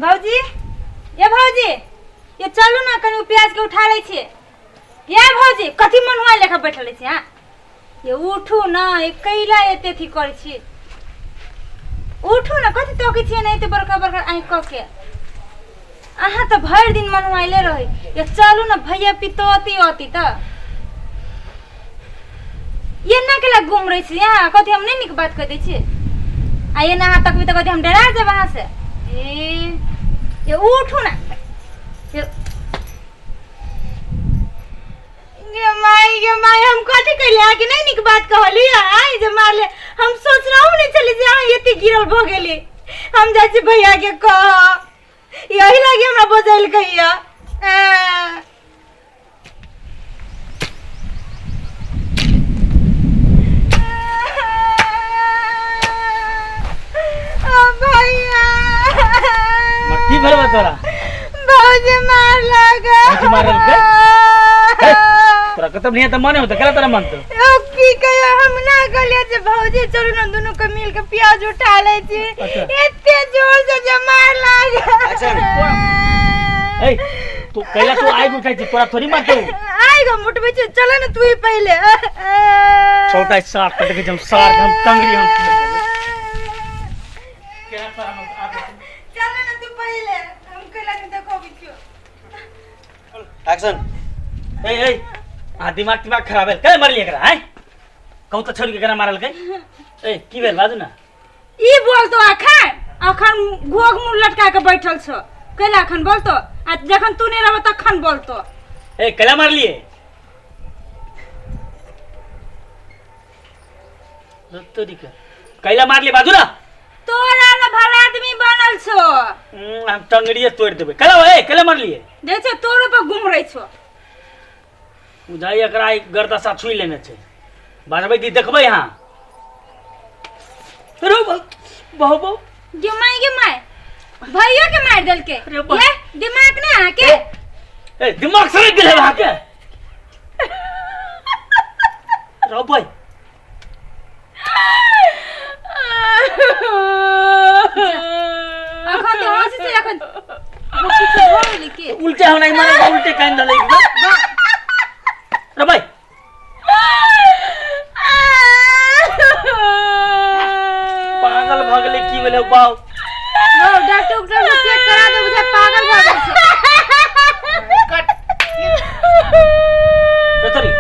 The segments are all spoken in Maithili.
भौजी, ये भौजी, ये चलू ना कनी प्याज के उठा लै छियै। ये भौजी, कथी मन हुआ लेखा बैठल छी? हाँ, ये उठू ना, ये कैला एते अथी करै छी? उठू ना, कथी तकै छियै ने एते बड़का बड़का आँखि कऽ के? अहाँ तऽ भरि दिन मनुआइले रहै। ये चलू ना, भैया पितौती अती तऽ एना केला गुम रहै छी अहाँ? कथी हम नहि नीक बात कहि दै छी? आ एना अहाँ तकबै तऽ कथी हम डरा जायब अहाँ से? ए ये उठू ना। ये गे माई, गे माई, हम कथी कहली अहाँके? नहि नीक बात कहली आइ जे मारले। हम सोच रहू नहि छली जे अहाँ एते गिरल भऽ गेली। हम जाइ छी भैया के कह, यही लागी हमरा बजैल कहिया। भैया, की भेल बा तोरा? भौजी मार लगा। भौजी मारलकै? हे, तोरा कतब नहीं त मने होता केला तोरा मन तो ओ की कहियो, हम ना कहलियै जे भौजी चलू ना दुनू के मिल के प्याज उठा लै छी। अच्छा। एते जोर से जे मार लागा। ए तू कैला तू आग उठाई छी? तोरा थोड़ी मारतौ। आइ हम उठबै छी, चल ने तू ही पहिले। चलता सार के देखै छी हम, सार के हम टंगरी हम केना तोरा हम चल ने तू पहिले, हम कैला नहीं देखोगी क्यों। एक्शन। ए ए आ दिमाग तिमाग खराब भेल? के मारली एकरा? हैं, कहू तऽ छोड़ के केना मारलकै? ए, की भेल? बाजू ना। ई बोल तो अखन, अखन घोघ मुंह लटका के बैठल छो कैला? अखन बोल तो, आ जखन तू नहीं रहबो तखन बोल तो। ए, कैला मारलिए? तोरी के कैला मारली? बाजू ना। तोरा ला भला आदमी बनल छो। हम टंगड़िए तोड़ देबै। कैला ए, कैला मारलिए? देख छो, तोरो पर गुम रही छो। बुझाइ एकरा एक गर्दशा छुइ लेने छै। बाजबै दी देखबै। हाँ रो बहु बहु। गे माय, गे माय, भैया के मार देलके। अरे बा- ये दिमाग ना अहाँके। ए, दिमाग सड़क गेल है अहाँके? रो भाई, अखन तऽ हँसी छै, अखन किछु भऽ गेलै के? उल्टे हम नहीं मारे, उल्टे कान दले रे भाई। पागल भऽ गेलै की भेलै बाउ? हौ, डॉक्टर उक्टर से चेक करा दे, बुझाय पागल भऽ गेल छै। कट। रे तोरी,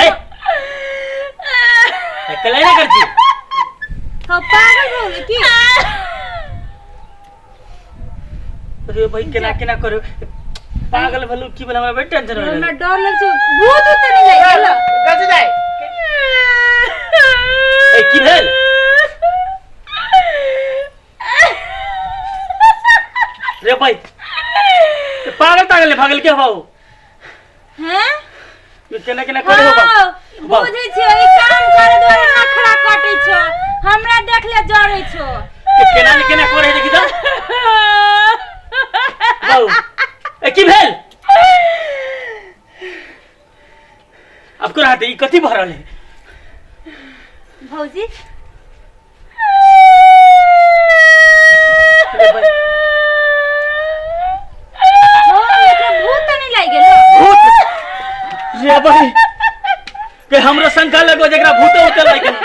ए ए, कलाई ना करती। हौ, पागल भऽ गेलै की? अरे भाई, केना केना करू? पागल भेलू की भेल? हमरा बड़ टेंशन हो हमरा गेल। डर लग छै, भूत उत तऽ नहि लागि गेल? गजु दाइ। ए, की भेल रे भाई? ए, पागल तागल ने भागल के बाबू? हैं? ये केना केना करे हो बा? हौ, बुझै छियै, ई काम करे दुआरे नखरा कटै छौ, हमरा देखले जरै छौ। के केना ने केना करे, देखी तऽ बाबू। ए, की भेल? अब कोना हेतै? ई कथी भऽ रहल है? भौजी। अरे भाई, हौ, एकरा भूत तऽ नहि लागि गेल? भूत रे भाई के हमरो शंका लगो जेकरा भूत उत लागि गेल।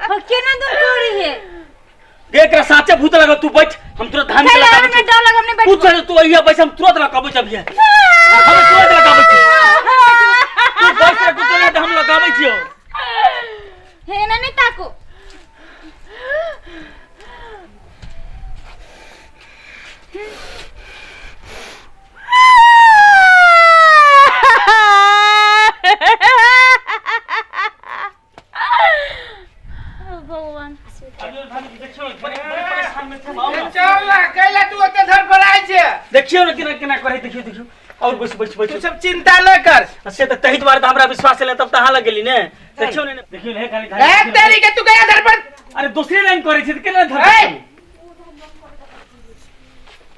हौ, केना दूर करी हे? गे, एकरा साचे भूत लगो। तू बैठ, हम तुरंत धान के कैला लगाबै हमरा छी। डर लग, हम नहि तू बैठबो। चल, तू अहिया बैस, हम तुरंत लगाबै छी अभिये। हम तुरंत लगाबै छी। तू बैस रे, कुछ नहीं हम लगाबै छियो। हे, एना नहि ताकू। भगवान। चल ना, कैला तू ओते धड़फड़ाइ छै? देखियौ ने केना केना करे, देखियौ देखियौ। और बैस बैस बैस। तू सब चिंता न कर। से तऽ तही दुआरे तऽ हमरा विश्वास एलै, तब तऽ अहाँ लग गेली ने। देखियौ ने, देखियौ ने खाली। ए तेरी के, तू कैला धड़फड़? अरे, दूसरे लाइन करै छै तऽ केना धर ए!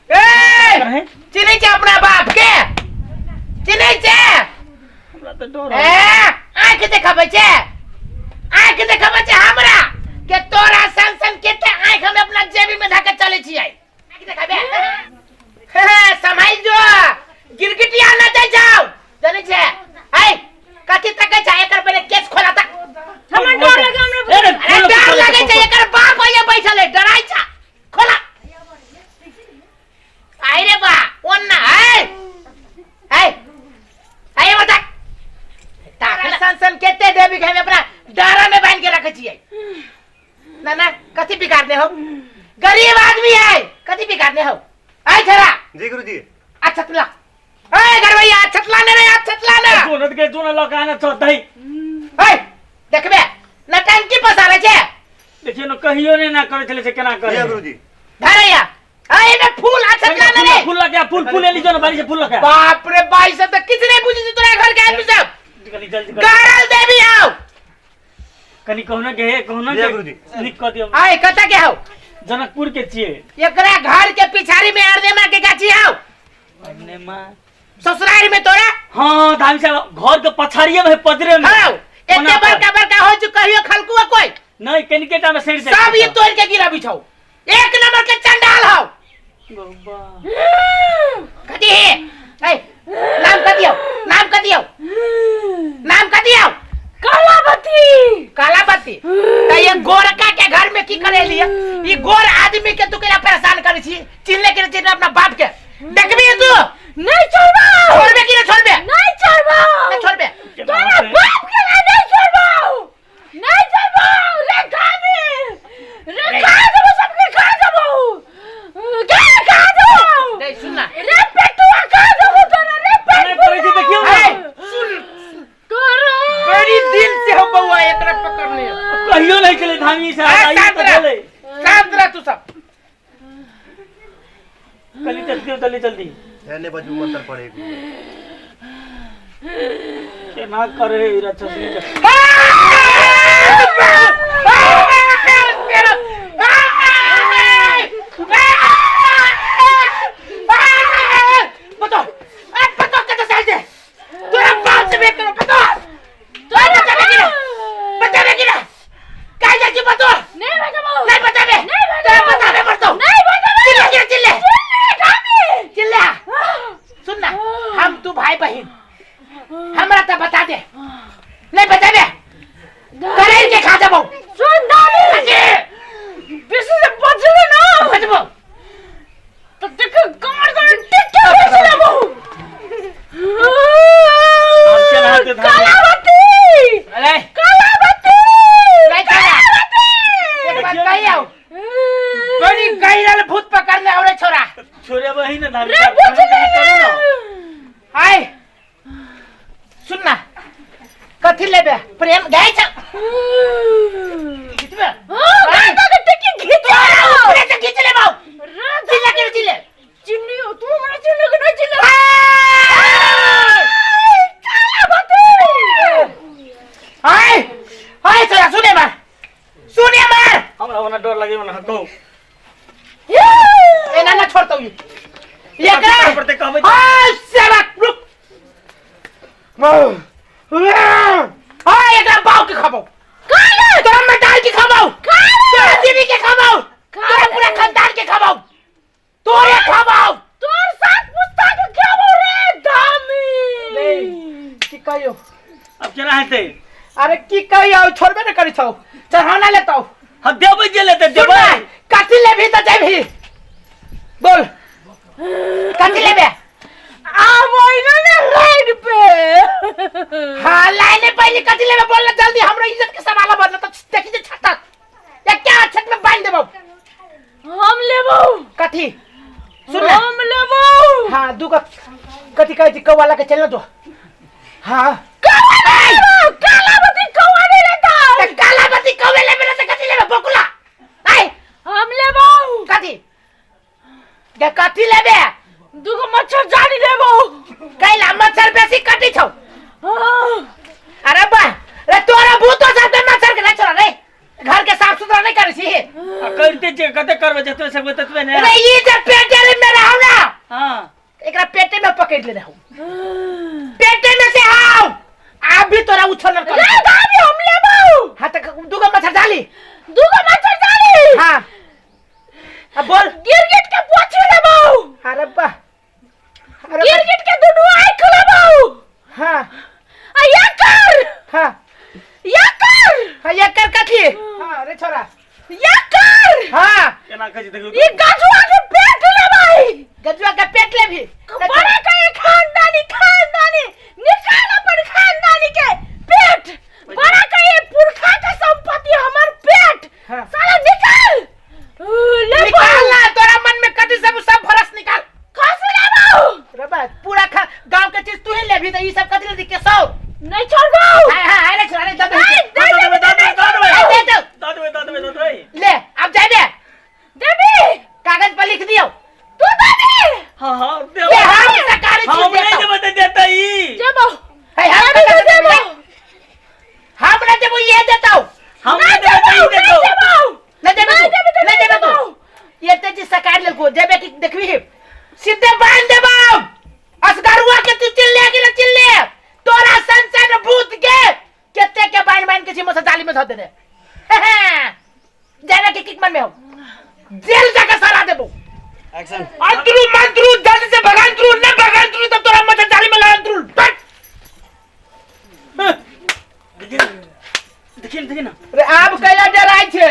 ए, चिन्है छै अपना बाप के? चिन्है छै? हमरा तऽ डर। ए, आँख देखाबै छै, आँख देखाबै छै हमरा के? के तोरा सन सन केते आँख हम अपना जेबी में धके चले छियै। आँख देखाबे, हे सम्हाल जो, गिरगिटिया न जाय जाओ, जानै छै? ऐ कथी तकै छै? एकर पहिले केस खोला त। हमरा डर लगे, हमरा। अरे अरे डर लगे छै, एकर बाप आइया बैठल है, डराइ छै। खोला। आई रे बा, ओन्ना ऐ ऐ ऐ बता, ताकला सन सन केते देबी के हम अपना डारा में बांध के रखे छियै। ना ना, कथी बिगाड़ने हो? गरीब आदमी है, कथी बिगाड़ने हो? ऐ छोरा। जी गुरुजी। अच्छा तुला ऐ गरवैया, छतला ने रे, छतला ने। जोनत के जोन लऽ के आने छौ दही। ऐ देखबे नटंकी पसारे छे। देखियौ ने, कहियो ने ना करै छलै से केना करे। जी गुरुजी। धरैया, ऐ एमे फूल आ छतला ने रे। फूल लऽ के आ, फूल फूल एली जो ने बाड़ी से फूल लऽ के आ। बाप रे, बाई सब त किछ नहीं बुझी तोरा घर के आदमी सब। कनी जल्दी कर। गारल देबी आओ। कनी कहू ना के, कहू ना जी के गुरुजी। नीक कऽ दियौ। आय कतऽ के हौ? जनकपुर के छियै। एकरा घर के पिछाड़ी में अर्देमा के गाछी हौ। अर्नेमा ससुरारी में तोरा? हाँ धामी साहब, घर के पछाड़िए में है, पजरे में। हौ, एते ओना पर। बड़का बड़का हो चुका, कहियो खलकुआ कोई नहीं, कनिके टा में सड़ि जाइ सब ये छै। तोड़ के गिराबी छौ। एक नंबर के चंडाल हौ। बाबा। कथी हे? ए, नाम कथी हौ? नाम कथी हौ? नाम कथी हौ? कालाबती। कालाबती। त ये गोरका के घर में की करे लिए? ई गोर आदमी के तू केना परेशान करे छी? चिल्ले के चिल्ले अपना बाप के देखबी तू? नहीं छोड़बो। छोड़बे कि नहीं छोड़बे? नहीं छोड़बो। नहीं छोड़बे। तोरा बाप के ना नहीं छोड़बो, नहीं छोड़बो रे खाबी रे, खा देबो सबके, खा देबो के, खा देबो। नहीं सुन ना रे पेटुआ, खा देबो तोरा रे। केना करै छै देखियौ ने। ए, सुन तोरा बड़ी दिल से हो बउआ एकरा पकड़ने। कहियो नहीं छलै धामी साहब, ए, आइयो शांत तऽ रह। भेलै। शांत रह तू सब। कनी जल्दी जल्दी जल्दी। एने बजू मंत्र पड़े। केना करे ई राक्षसनी के? बताओ, बताओ कत साल से तोरा बाप से भेंट करो, बताओ। तोरा बताबे कि ना? बताबे कि ना? काहे जाइ छी बताओ? नहीं बताबो। नहीं बताबे। नहीं बताबो। तोरा बताबे पड़तौ। नहीं बताबो। चिल्ला कि चिल्ले? चिल्ले खाबी। चिल्ला। सुन ना, हम तू भाई बहन, हमरा तो बता दे। नहीं बताबे करेल के खा जाबो। सुन दादी, बेसी से बचबे ना। बचबो तो देख कमर कर टिक के बेसी लेबो। केना हेतै धामी? कालाबती। अरे कालाबती। नहीं छोड़ा। एक बात कही आओ, बड़ी गैरल भूत पकड़ने आवरे छोरा। छोड़े वही ने धामी रे साहब, बुझ कनी करू ना। आय सुन ना, कथी लेबे? प्रेम गए छ खींचबे? हां, गाता के टिकी खींच। ऊपरे से खींच लेबो। चिल्ला के चिल्ले? चिन्नी तू हमरा चिल्ले के नहीं चिल्ले। कालाबती। आय आय छोरा, सुने मार, सुने मार। हमरा ओना डर लगे ओना कहू। ए ना ना, छोड़तौ ई एकरा। कथी पड़तै कहबै? आय सेवा रुक। आय एकरा बाव के खबौ, तोरा मटाल के खबौ, तोरा दीदी के खबौ, तोरा पूरा खानदान के खबौ, तोरे खबौ। तोर साथ पुस्ता के खेबो रे धामी। की कहियो? अब केना हेतै? अरे की कहियो, छोड़बे न करै छौ, चढ़ाना लेतौ। हम देबै जे लेतै सुन देबै। ना, कथी लेबही त जेबही, बोल कथी लेबे? आबो ना ना लाइन पे। हाँ लाइन पहले कथी लेबे बोल ना जल्दी, हमरा इज्जत के सवाल बदल त देखी जे छत या क्या छत में बांध देबौ। हम लेबो। कथी? सुन ना, हम लेबो। हाँ दू कथी कहै छी, कौआ लके चल ना जो। हाँ कालाबती कौआ नहीं लेता। त कालाबती कौवे लेबे ना त कथी लेबे बकुला? आय हम लेबो। कथी गे, कथी लेबे? दूगो मच्छर जानी लेबो। कैला मच्छर बेसी कटी छौ? हाँ। अरे बा रे, तोरा भूतो सब के मच्छर के नहीं छोड़ा रे, घर के साफ सुथरा नहीं करै छी। आ करिते छियै, कते करबै, जतबे सकबै ततबे ने। अरे ई जे पेटे में रहौ ना, हाँ एकरा पेटे में पकड़ लेने हूँ, पेटे में से आओ आप भी तोरा उछल कर। रे दादी हम लेबो। हाँ तक दूगो मच्छर डाली। दूगो मच्छरदानी। हाँ अब बोल। गिरगिट के पोछी लेबौ। अरे बा, अरे गिरगिट के दुनू आँख लेबौ। हाँ आ एकर, हाँ एकर, हाँ एकर कथी? हाँ रे छोरा एकर। हाँ केना कहै छै देखियौ। ई गजुआ के पेट लेबै। गजुआ के पेट लेबही? बड़ा के खानदानी, खानदानी निकाल अपन खानदानी के पेट। बड़ा के ये पुरखा के संपत्ति हमर पेट। हाँ। साला निकाल ले, निकाल ना, तोरा मन में कथी सब सब भरस निकाल। खसी लेबौ। रे बा पूरा खा गांव के चीज तू ही लेबही त ई सब कथी ले के सौ नहीं छोड़बौ। हाय हाय हाय रे छोरा रे, दे दे नहीं, दऽ देबै, दऽ देबै, दऽ देबै। दे दे दऽ देबै, दऽ देबै, दऽ देबै। ले अब जाय दे, देबी कागज पर लिख दियो तू देबी। हाँ हाँ ये देबै। हम सरकारी चीज हम नहीं देतौ। देबै तऽ देतै ई। जेबौ। हे हम देबी कतऽ तऽ देबो? देबौ। हम नहीं देबो, ये देतौ। हम नहीं नहीं देबै तऽ ई देबौ, देतौ। नहीं देबौ। नहीं देबे नहीं तू, देबी तऽ नहीं नहीं देबे तू। देबौ। ये ते चीज सरकार लेलको, जेबे कि देखबी सीधे बांध देबौ। असगरुआ के तू चिल्ले गेल चिल्ले, तोरा संसार भूत के केते के बांध बांध के छी मसा जाली में धऽ देने। जेबे कि किक मन में हो जेल जाके सड़ा देबो। एक्शन। अंतरु मंतरु जल्दी से भगांतरु, न भगांतरु तो तोरा मसा जाली में लगांतरु। बट देखिए ना, देखिए ना, देखिए ना। रे आब कैला डराइ छे?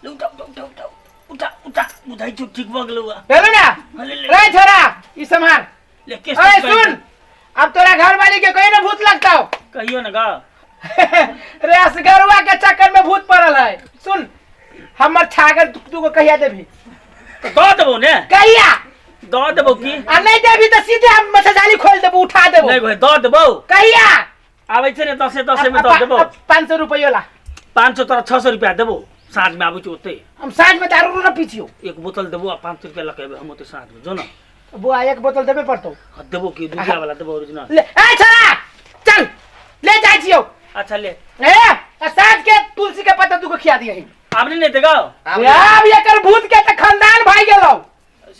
ले उठा, उठा, उठा, उठा, उठा, उठा। बुझाइ छौ ठीक भऽ गेलौ आ। हेलो ना हाँ, ले, ले। रे छोरा ई सम्हार। ले केस अरे तेस सुन, अब तोरा घर वाली के कहीं ना भूत लगता हो। कहियो ना गा। रे असगरुआ के चक्कर में भूत पड़ल है। सुन हमर छागर दू को कहिया देबी? तऽ दऽ देबौ ने। कहिया दऽ देबौ की? आ नहीं देबी तऽ सीधे हम मच्छरदानी खोल देबो, उठा देबो। नहीं भाई दऽ देबौ। कहिया आबै छै ने दसे दसे में दऽ देबौ। 500 रुपया ला। 500 तोरा 600 रुपया देबौ। साँझ में आबै छै ओते। हम साँझ में दारू न पी छियौ। एक बोतल देबौ आ 500 रुपया लऽ के एबै हम ओते साँझ में, जो ना। बुआ एक बोतल देबे पड़तौ। हाँ देबौ की, दुधिया वाला देबौ ओरिजिनल। ले ए छोरा चल ले जाइ छियौ। अच्छा ले। ए आ साँझ के तुलसी के पत्ता दूगो खिया दियही। आब नहीं देगा? अब एकर भूत के त खानदान भाई गेलौ।